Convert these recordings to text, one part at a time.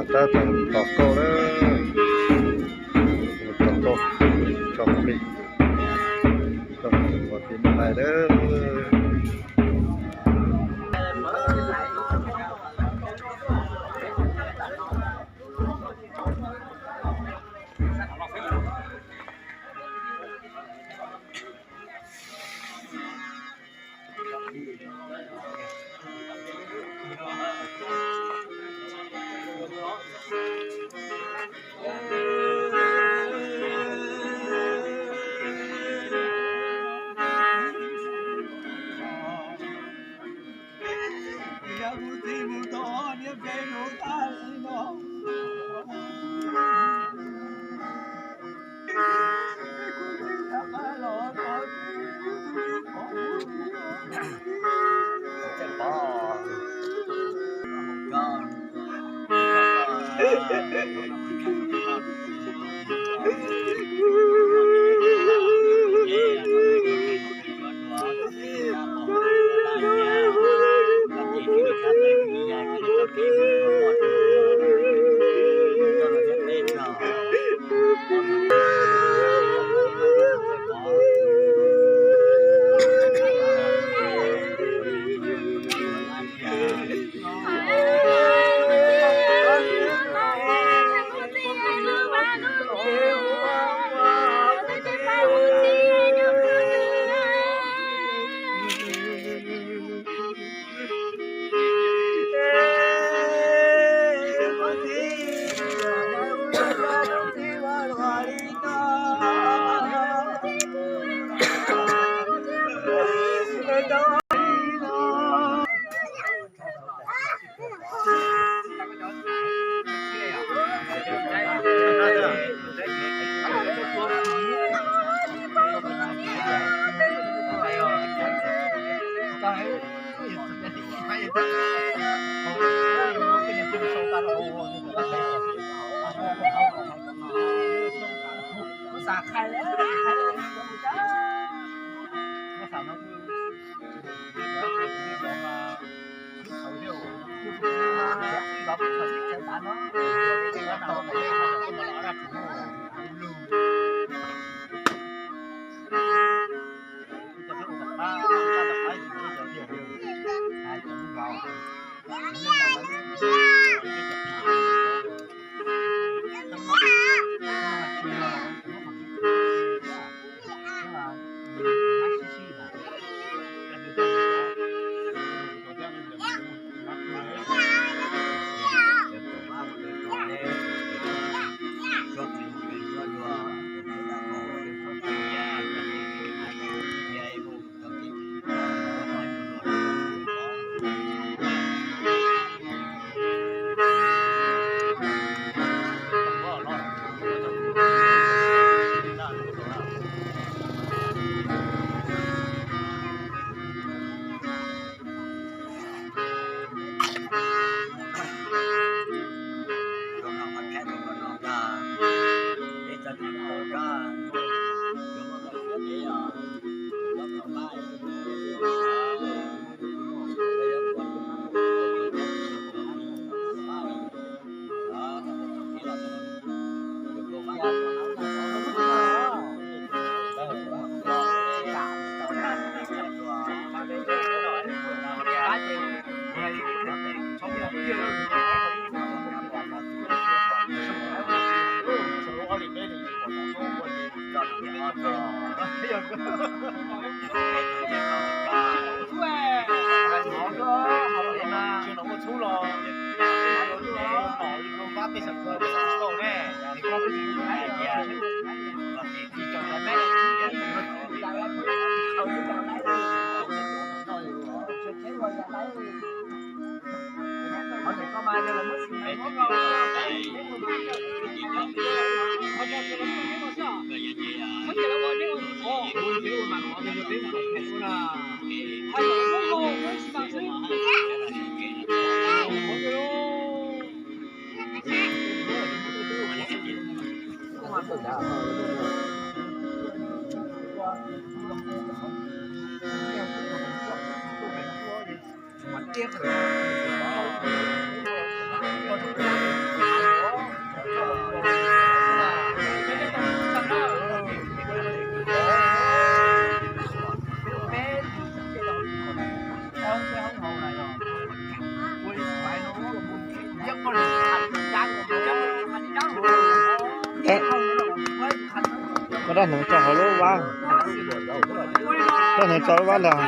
Tab tom tos kauj lawm, tos kauj, tso mus li, tso mus ua tib neeg lais lawm. Roj hneev tso hauv lub vab. Roj hneev tso lub vab ntag.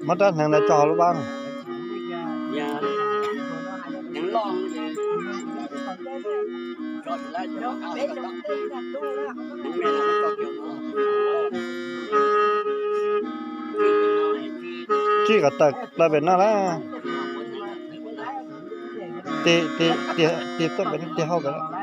Muab rab hneev ntawd tso hauv lub vab. Tsij kom tawm plaws pem no lawm. Tig tuaj pem no, tig hauv pem no.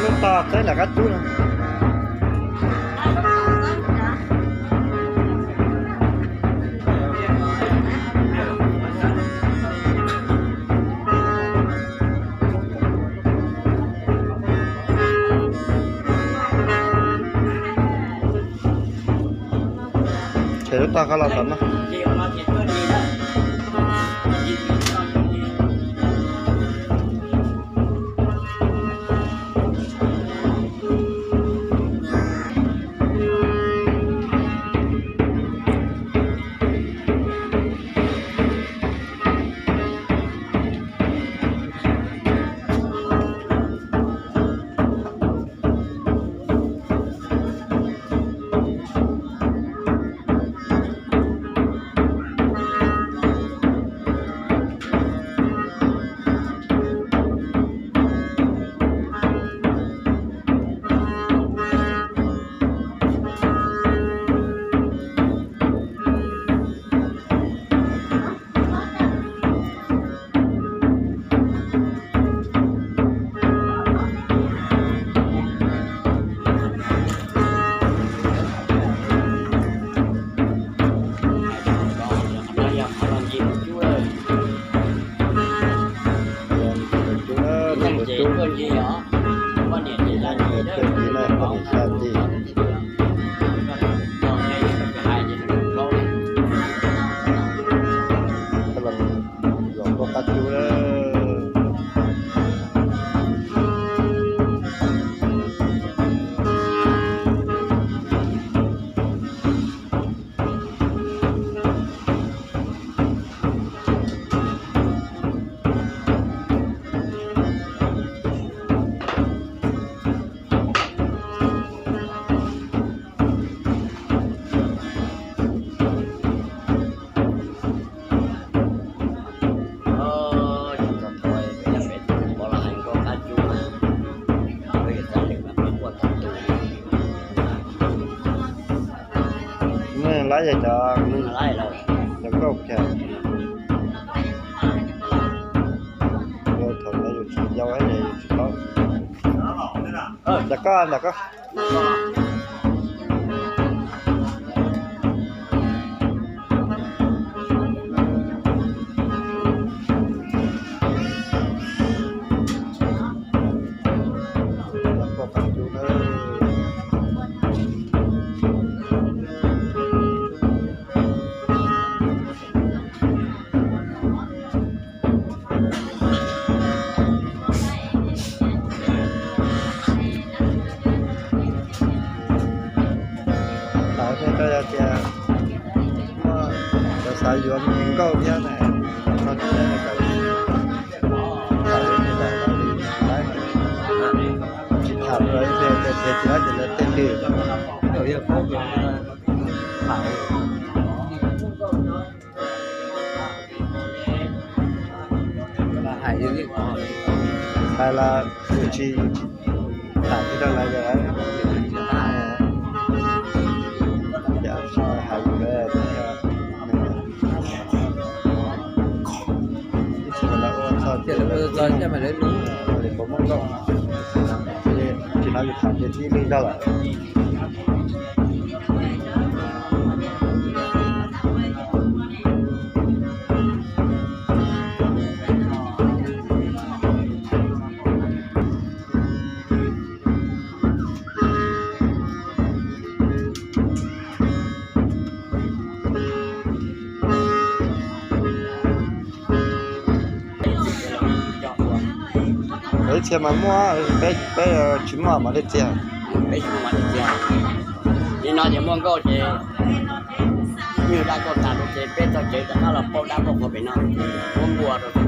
Lub tog txaib nram qab cub no. Ces lub tog qab los tom no. Los koj qab cub lawm. Nws lawv yog cov, cov nkauj kiag. Thaum ntawd yus tsis yau yus tsis paub. Ntawm koj, ntawm koj. Lawv thiaj tau yog tias muaj cov xav yuav me nkauj thiab na, no thiab na. Tsis tham rau ib pliag ces tsis ob ces lawv tej lwm. Hais los yus tsis tham thiab rau lawv, ces lawv tsis hais yus lawm. Ib txhia lawv ua txog tias lawv ua txog coj mas lawv lub li puas muaj nkauj, tsis hnov yus tham ces tib leeg nrog lawm. Ib txhia mas muaj, peb tsis muaj mam li txiag. Peb tsis muaj mam li txiag. Li no ces muaj nkauj ces nyuag dab nkauj tas lawm ces peb txog tsev rov qab los pauj dab pauj qhua pem no, muab npua rau.